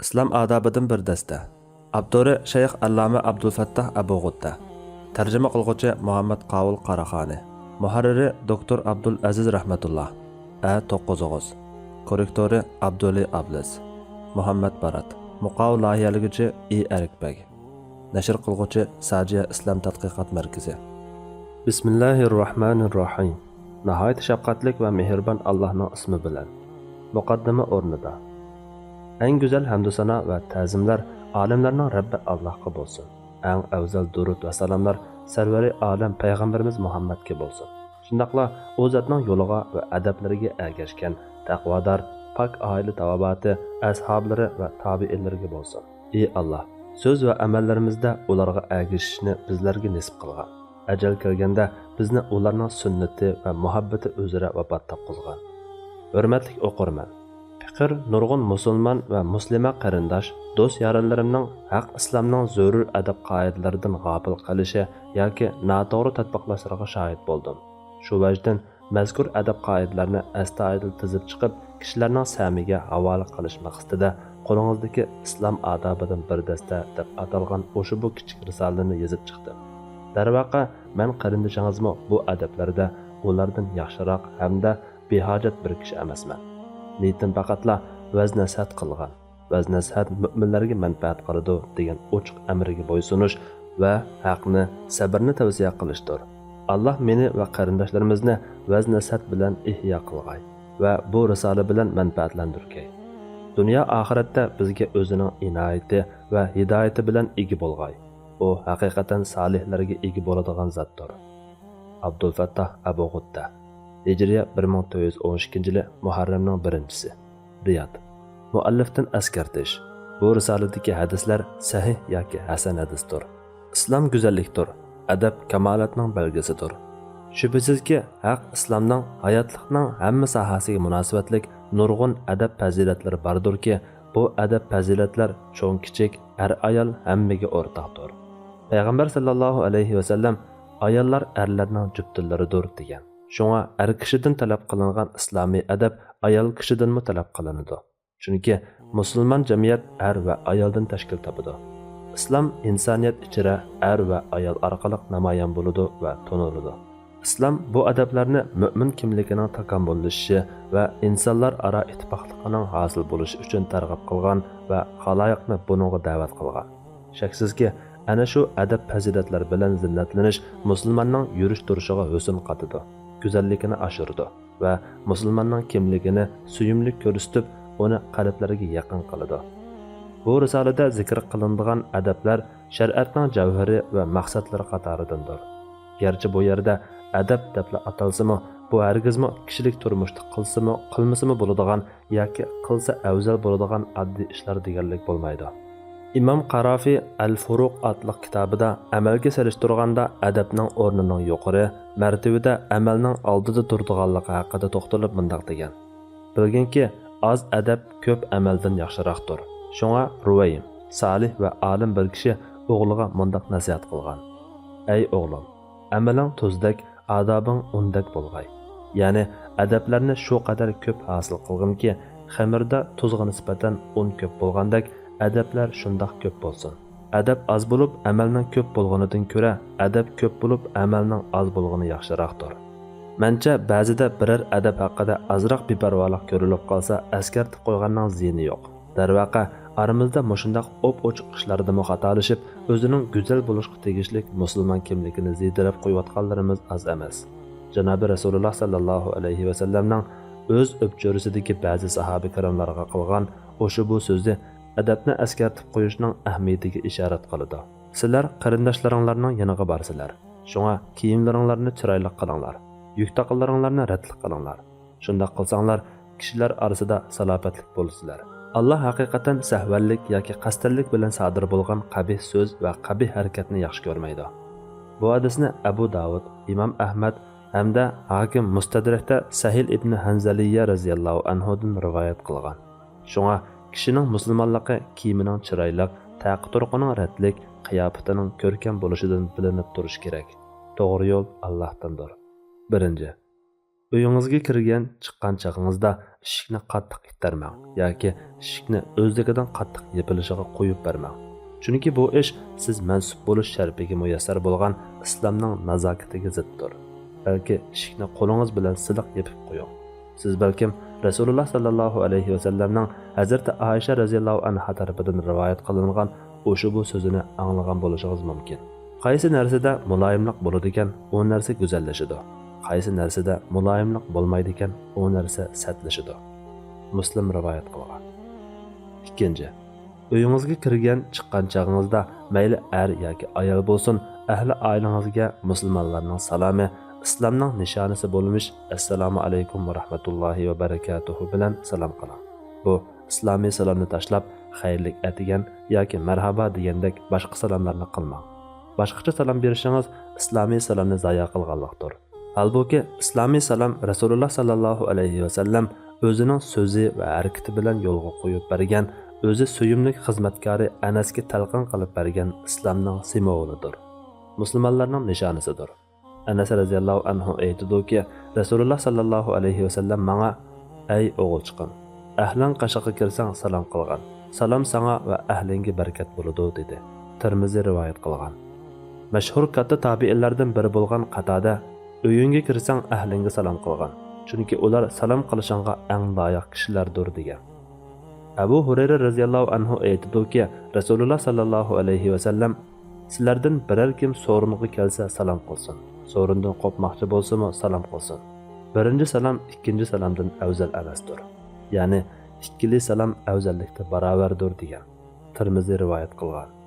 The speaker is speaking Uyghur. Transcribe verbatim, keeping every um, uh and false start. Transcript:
ئىسلام ئادابىدىن بىر دەستە. ئاپتورى شەيخ ئەللامە ئابدۇلفەتتاھ ئەبۇ غۇتتە. تەرجىمە قىلغۇچى مۇھەممەد قاۋۇل قاراخانى. مۇھەررىرى دوكتور ئابدۇل ئەزىز رەھمەتۇللا. ئە توققۇز ئوغۇز. كوررېكتورى ئابدۇلى ئابلىز. مۇھەممەد بارات. مۇقاۋا لايىھەلىگۈچى ئى ئەركبەگ. نەشر قىلغۇچى ساجىيە ئىسلام تەتقىقات مەركىزى. بىسمىللاھىررەھمانىررەھىم. ناھايىتى شەپقەتلىك ۋە مېھرىبان ئاللاھنىڭ ئىسمى بىلەن. مۇقەددىمە ئورنىدا. ئەڭ گۈزەل ھەمدۇسانا ۋە تەزىملەر ئالەملەرنىڭ رەببى ئاللاھقا بولسۇن. ئەڭ ئەۋزەل دۇرۇد ۋە سالاملار سەرۋەرى ئالەم پەيغەمبىرىمىز مۇھەممەدكە بولسۇن. شۇنداقلا ئۇ زاتنىڭ يولىغا ۋە ئەدەپلىرىگە ئەگەشكەن تەقۋادار، پاك ئائىلە تاۋابىئاتى، ئەسھابلىرى ۋە تابىئىنلىرىگە بولسۇن. ئى ئاللاھ، سۆز ۋە ئەمەللىرىمىزدە ئۇلارغا ئەگىشىشنى بىزلەرگە نېسىپ قىلغىن. ئەجەل كەلگەندە بىزنى ئۇلارنىڭ سۈننىتى ۋە مۇھەببىتى ئۈزرە ۋاپات تاپقۇزغىن. ھۆرمەتلىك ئوقۇرمەن! پېقىر نۇرغۇن مۇسۇلمان ۋە مۇسلىمە قېرىنداش، دوست-يارەنلىرىمنىڭ ھەق ئىسلامنىڭ زۆرۈر ئەدەپ-قائىدىلىرىدىن غاپىل قېلىشى ياكى ناتوغرا تەتبىقلاشلىرىغا شاھىت بولدۇم. شۇ ۋەجدىن مەزكۇر ئەدەپ-قائىدىلەرنى ئەستايىدىل تىزىپ چىقىپ، كىشىلەرنىڭ سەمىگە ھاۋالە قىلىش مەقسىتىدە قولىڭىزدىكى ئىسلام ئادابىدىن بىر دەستە دەپ ئاتالغان ئۇشبۇ كىچىك رىسالىنى يېزىپ چىقتىم. دەرۋەقە، مەن قېرىندىشىڭىزمۇ بۇ ئەدەپلەردە ئۇلاردىن ياخشىراق ھەمدە بىھاجەت بىر كىشى ئەمەسمەن. نىيىتىم پەقەتلا ۋەز-نەسىھەت قىلغان، ۋەز-نەسىھەت مۆمىنلەرگە مەنپەئەت قىلىدۇ دېگەن ئوچۇق ئەمرىگە بويسۇنۇش ۋە ھەقنى، سەبرنى تەۋسىيە قىلىشتۇر. ئاللاھ مېنى ۋە قېرىنداشلىرىمىزنى ۋەز-نەسىھەت بىلەن ئىھيا قىلغاي ۋە بۇ رىسالە بىلەن مەنپەئەتلەندۈرگەي. دۇنيا ئاخىرەتتە بىزگە ئۆزىنىڭ ئىنايىتى ۋە ھىدايىتى بىلەن ئىگە بولغاي. ئۇ ھەقىقەتەن سالىھلەرگە ئىگە بولىدىغان زاتتۇر. ئابدۇلفەتتاھ ئەبۇ غۇتتە. ھىجرىيە بىر مىڭ تۆت يۈز ئون ئىككىنچى يىلى مۇھەررەمنىڭ بىرىنچىسى. رىياد. مۇئەللىفتىن ئەسكەرتىش. بۇ رىسالىدىكى ھەدىسلەر سەھىھ ياكى ھەسەن ھەدىستۇر. ئىسلام گۈزەللىكتۇر، ئەدەپ كامالەتنىڭ بەلگىسىدۇر. شۈبھىسىزكى، ھەق ئىسلامنىڭ ھاياتلىقنىڭ ھەممە ساھەسىگە مۇناسىۋەتلىك نۇرغۇن ئەدەپ پەزىلەتلىرى باردۇركى، بۇ ئەدەپ پەزىلەتلەر چوڭ-كىچىك، ئەر-ئايال ھەممىگە ئورتاقتۇر. پەيغەمبەر سەللەللاھۇ ئەلەيھى ۋەسەللەم، «ئاياللار ئەرلەرنىڭ جۈپتىلىرىدۇر» دېگەن. شۇڭا ئەر كىشىدىن تەلەپ قىلىنغان ئىسلامىي ئەدەپ ئايال كىشىدىنمۇ تەلەپ قىلىنىدۇ. چۈنكى مۇسۇلمان جەمئىيەت ئەر ۋە ئايالدىن تەشكىل تاپىدۇ. ئىسلام ئىنسانىيەت ئىچرە ئەر ۋە ئايال ئارقىلىق نامايان بولىدۇ ۋە تونۇلىدۇ. ئىسلام بۇ ئەدەپلەرنى مۆمىن كىملىكىنىڭ تاكامۇللىشىشى ۋە ئىنسانلار ئارا ئىتتىپاقلىقىنىڭ ھاسىل بولۇشى ئۈچۈن تەرغىب قىلغان ۋە خالايىقنى بۇنىڭغا دەۋەت قىلغان. شەكسىزكى، ئەنە شۇ ئەدەپ-پەزىلەتلەر بىلەن زىننەتلىنىش مۇسۇلماننىڭ يۈرۈش-تۇرۇشىغا ھۆسن قاتىدۇ، گۈزەللىكىنى ئاشۇرىدۇ ۋە مۇسۇلماننىڭ كىملىكىنى سۆيۈملۈك كۆرسىتىپ، ئۇنى قەلبلەرگە يېقىن قىلىدۇ. بۇ رىسالىدە زىكىر قىلىنىدىغان ئەدەپلەر شەرىئەتنىڭ جەۋھىرى ۋە مەقسەتلىرى قاتارىدىندۇر. گەرچە بۇ يەردە ئەدەپ دەپلا ئاتالسىمۇ، بۇ ھەرگىزمۇ كىشىلىك تۇرمۇشتا قىلسىمۇ، قىلمىسىمۇ بولىدىغان ياكى قىلسا ئەۋزەل بولىدىغان ئاددىي ئىشلار دېگەنلىك بولمايدۇ. ئىمام قارافى ئەل-فۇرۇق ئاتلىق كىتابىدا ئەمەلگە سېلىشتۇرغاندا ئەدەپنىڭ ئورنىنىڭ يۇقىرى، مەرتىۋىدە ئەمەلنىڭ ئالدىدا تۇرىدىغانلىقى ھەققىدە توختىلىپ مۇنداق دېگەن: «بىلگىنكى، ئاز ئەدەپ كۆپ ئەمەلدىن ياخشىراقتۇر. شۇڭا رۇۋەيم، سالىھ ۋە ئالىم بىر كىشى ئوغلىغا مۇنداق نەسىھەت قىلغان: ئەي ئوغلۇم، ئەمىلىڭ تۇزدەك، ئادابىڭ ئۇندەك بولغاي.» يەنى ئەدەپلەرنى شۇ قەدەر كۆپ ھاسىل قىلغىنكى، خېمىردا تۇزغا نىسبەتەن ئۇن كۆپ بولغاندەك، ئەدەپلەر شۇنداق كۆپ بولسۇن. ئەدەپ ئاز بولۇپ، ئەمەلنىڭ كۆپ بولغىنىدىن كۆرە، ئەدەپ كۆپ بولۇپ، ئەمەلنىڭ ئاز بولغىنى ياخشىراقتۇر. مەنچە، بەزىدە بىرەر ئەدەپ ھەققىدە ئازراق بىپەرۋالىق كۆرۈلۈپ قالسا، ئەسكەرتىپ قويغاننىڭ زىيىنى يوق. دەرۋەقە، ئارىمىزدا مۇشۇنداق ئوپئوچۇق ئىشلاردىمۇ خاتالىشىپ، ئۆزىنىڭ گۈزەل بولۇشقا تېگىشلىك مۇسۇلمان كىملىكىنى زىدىرەپ قويۇۋاتقانلىرىمىز ئاز ئەمەس. جانابى رەسۇلۇللاھ سەللەللاھۇ ئەلەيھى ۋەسەللەمنىڭ ئۆز ئۆپچۆرىسىدىكى بەزى ساھابە كىراملارغا قىلغان ئۇشبۇ سۆزى ئەدەپنى ئەسكەرتىپ قويۇشنىڭ ئەھمىيىتىگە ئىشارەت قىلىدۇ. سىلەر قېرىنداشلىرىڭلارنىڭ يېنىغا بارىسىلەر. شۇڭا كىيىملىرىڭلارنى چىرايلىق قىلىڭلار، يۈك-تاقىلىرىڭلارنى رەتلىك قىلىڭلار. شۇنداق قىلساڭلار، كىشىلەر ئارىسىدا سالاپەتلىك بولىسىلەر. ئاللا ھەقىقەتەن سەھۋەنلىك ياكى قەستەنلىك بىلەن سادىر بولغان قەبىھ سۆز ۋە قەبىھ ھەرىكەتنى ياخشى كۆرمەيدۇ. بۇ ھەدىسنى ئەبۇ داۋۇد، ئىمام ئەھمەد ھەمدە ھاكىم مۇستەدرەكتە سەھىل ئىبنى ھەنزەلىيە رەزىياللاھۇ ئەنھۇدىن رىۋايەت قىلغان. شۇڭا كىشىنىڭ مۇسۇلمانلىقى كىيىمىنىڭ چىرايلىق، تەقى-تۇرقىنىڭ رەتلىك، قىياپىتىنىڭ كۆركەم بولۇشىدىن بىلىنىپ تۇرۇشى كېرەك. توغرا يول ئاللاھتىندۇر. بىرىنچى، ئۆيىڭىزگە كىرگەن، چىققان چېغىڭىزدا ئىشىكنى قاتتىق ئىتتەرمەڭ ياكى ئىشىكنى ئۆزلۈكىدىن قاتتىق يېپىلىشىغا قويۇپ بەرمەڭ. چۈنكى بۇ ئىش سىز مەنسۇپ بولۇش شەرىپىگە مۇيەسسەر بولغان ئىسلامنىڭ نازاكىتىگە زىتتۇر. بەلكى ئىشىكنى قولىڭىز بىلەن سىلىق يېپىپ قويۇڭ. سىز بەلكىم رەسۇلۇللا ساللاللاھۇ ئەلەيھى ۋەسەللەمنىڭ ھەزرىتى ئائىشە رەزىياللاھۇ ئەنھا تەرىپىدىن رىۋايەت قىلىنغان ئۇشۇبۇ سۆزىنى ئاڭلىغان بولۇشىڭىز مۇمكىن. قايسى نەرسىدە مۇلايىملىق بولىدىكەن، ئۇ نەرسە گۈزەللىشىدۇ. قايسى نەرسىدە مۇلايىملىق بولمايدىكەن، ئۇ نەرسە سەتلىشىدۇ. مۇسلىم رىۋايەت قىلغان. ئىككىنچى، ئۆيىڭىزگە كىرگەن، چىققان چېغىڭىزدا مەيلى ئەر ياكى ئايال بولسۇن، ئەھلى ئائىلىڭىزگە مۇسۇلمانلارنىڭ سالامى، ئىسلامنىڭ نىشانىسى بولمىش ئەسسالامۇ ئەلەيكۇم ۋە رەھمەتۇللاھى ۋە بەرىكاتۇھۇ بىلەن سالام قىلىڭ. بۇ ئىسلامىي سالامنى تاشلاپ، خەيرلىك ئەتىگەن ياكى مەرھابا دېگەندەك باشقا سالاملارنى قىلماڭ. باشقىچە سالام بېرىشىڭىز ئىسلامىي سالامنى زايا قىلغانلىقتۇر. ھالبۇكى، ئىسلامىي سالام رەسۇلۇللا ساللاللاھۇ ئەلەيھى ۋەسەللەم ئۆزىنىڭ سۆزى ۋە ھەرىكىتى بىلەن يولغا قويۇپ بەرگەن، ئۆزى سۆيۈملۈك خىزمەتكارى ئەنەسكە تەلقىن قىلىپ بەرگەن ئىسلامنىڭ سىمۋولىدۇر. مۇسۇلمانلارنىڭ نىشانىسىدۇر. ئەنەس رەزىياللاھۇ ئەنھۇ ئېيتىدۇكى، رەسۇلۇللا ساللاللاھۇ ئەلەيھى ۋەسەللەم ماڭا، ئەي ئوغۇلچىقىم، ئەھلىڭ قاشىقىغا كىرسەڭ سالام قىلغىن، سالام ساڭا ۋە ئەھلىڭگە بەرىكەت بولىدۇ، دېدى. تىرمىزى رىۋايەت قىلغان. مەشھۇر كاتتا تابىئىنلاردىن بىرى بولغان قاتادە، ئۆيۈڭگە كىرسەڭ ئەھلىڭگە سالام قىلغىن، چۈنكى ئۇلار سالام قىلىشىڭغا ئەڭ لايىق كىشىلەردۇر، دېگەن. ئەبۇ ھۇرەيرە رەزىياللاھۇ ئەنھۇ ئېيتىدۇكى، رەسۇلۇللا ساللاللاھۇ ئەلەيھى ۋەسەللەم، سىلەردىن بىرەر كىم سورۇنغا كەلسە سالام قىلسۇن، سورۇندىن قوپماقچى بولسىمۇ سالام قىلسۇن. بىرىنچى سالام ئىككىنچى سالامدىن ئەۋزەل ئەمەستۇر. يەنى ئىككىلى سالام ئەۋزەللىكتە باراۋەردۇر، دېگەن. تىرمىزى رىۋايەت قىلغان.